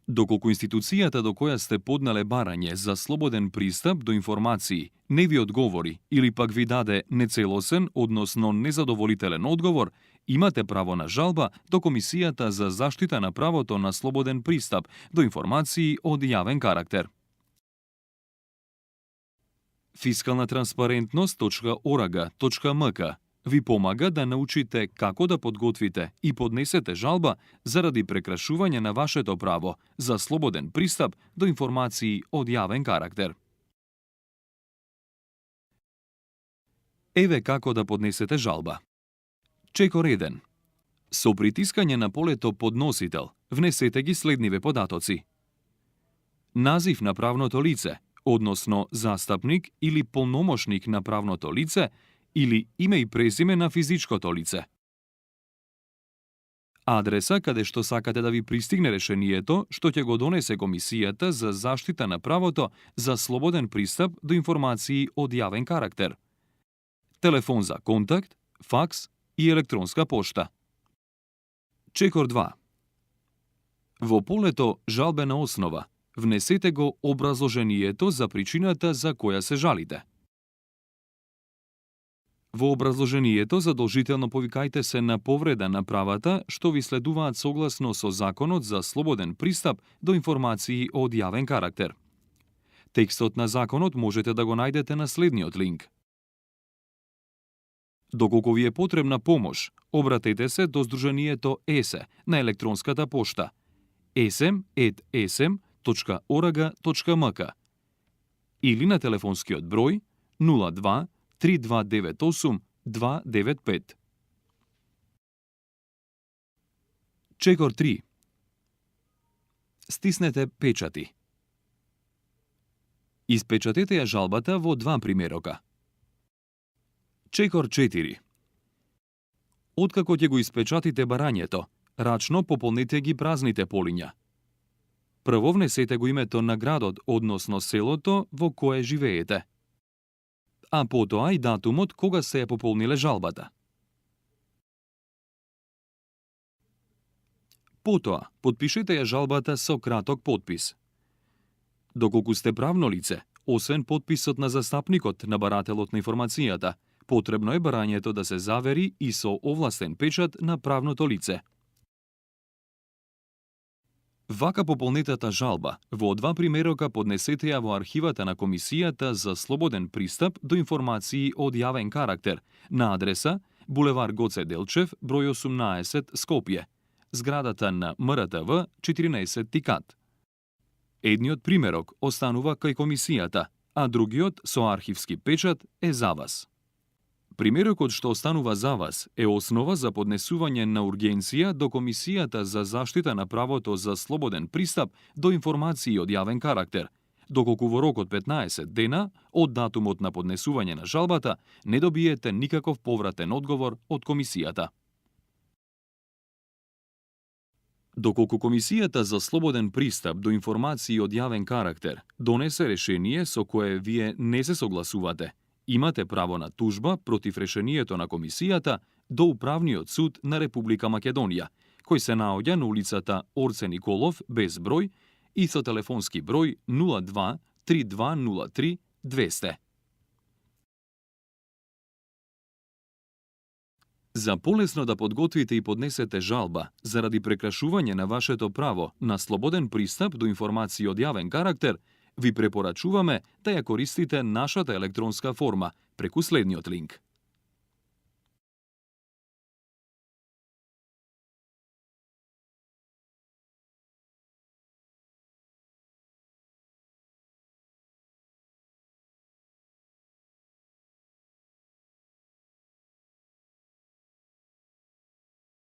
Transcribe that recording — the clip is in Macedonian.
Доколку институцијата до која сте поднале барање за слободен пристап до информации не ви одговори или пак ви даде нецелосен, односно незадоволителен одговор, имате право на жалба до Комисијата за заштита на правото на слободен пристап до информации од јавен карактер. Фискална транспарентност.org.mk ви помага да научите како да подготвите и поднесете жалба заради прекрашување на вашето право за слободен пристап до информации од јавен карактер. Еве како да поднесете жалба. Чекор 1. Со притискање на полето подносител, внесете ги следниве податоци. Назив на правното лице, односно застапник или полномошник на правното лице, или име и презиме на физичкото лице. Адреса каде што сакате да ви пристигне решението што ќе го донесе Комисијата за заштита на правото за слободен пристап до информации од јавен карактер. Телефон за контакт, факс и електронска пошта. Чекор 2. Во полето жалбена основа внесете го образложението за причината за која се жалите. Во образложението задолжително повикајте се на повреда на правата што ви следуваат согласно со Законот за слободен пристап до информации од јавен карактер. Текстот на законот можете да го најдете на следниот линк. Доколку ви е потребна помош, обратете се до Сдруженијето ЕСЕ на електронската пошта esem@esem.org.mk или на телефонскиот број 02 3298 295. Чекор 3. Стиснете печати. Испечатете ја жалбата во 2 примерока. Чекор 4. Откако ќе го испечатите барањето, рачно пополнете ги празните полиња. Прво внесете го името на градот, односно селото во кое живеете, а потоа и датумот кога се ја пополниле жалбата. Потоа, подпишете ја жалбата со краток подпис. Доколку сте правно лице, освен подписот на застапникот на барателот на информацијата, потребно е барањето да се завери и со овластен печат на правното лице. Вака пополнетата жалба во 2 примерока поднесете ја во архивата на Комисијата за слободен пристап до информации од јавен карактер на адреса булевар Гоце Делчев, број 18, Скопје, зградата на МРТВ 14 Тикат. Едниот примерок останува кај Комисијата, а другиот со архивски печат е за вас. Примерокот што останува за вас е основа за поднесување на ургенција до Комисијата за заштита на правото за слободен пристап до информации од јавен карактер, доколку во рок од 15 дена од датумот на поднесување на жалбата не добиете никаков повратен одговор од Комисијата. Доколку Комисијата за слободен пристап до информации од јавен карактер донесе решение со кое вие не се согласувате, имате право на тужба против решението на Комисијата до Управниот суд на Република Македонија, кој се наоѓа на улицата Орце Николов без број и со телефонски број 02 3203 200. За полесно да подготвите и поднесете жалба заради прекрашување на вашето право на слободен пристап до информации од јавен карактер, ви препорачуваме да ја користите нашата електронска форма преку следниот линк.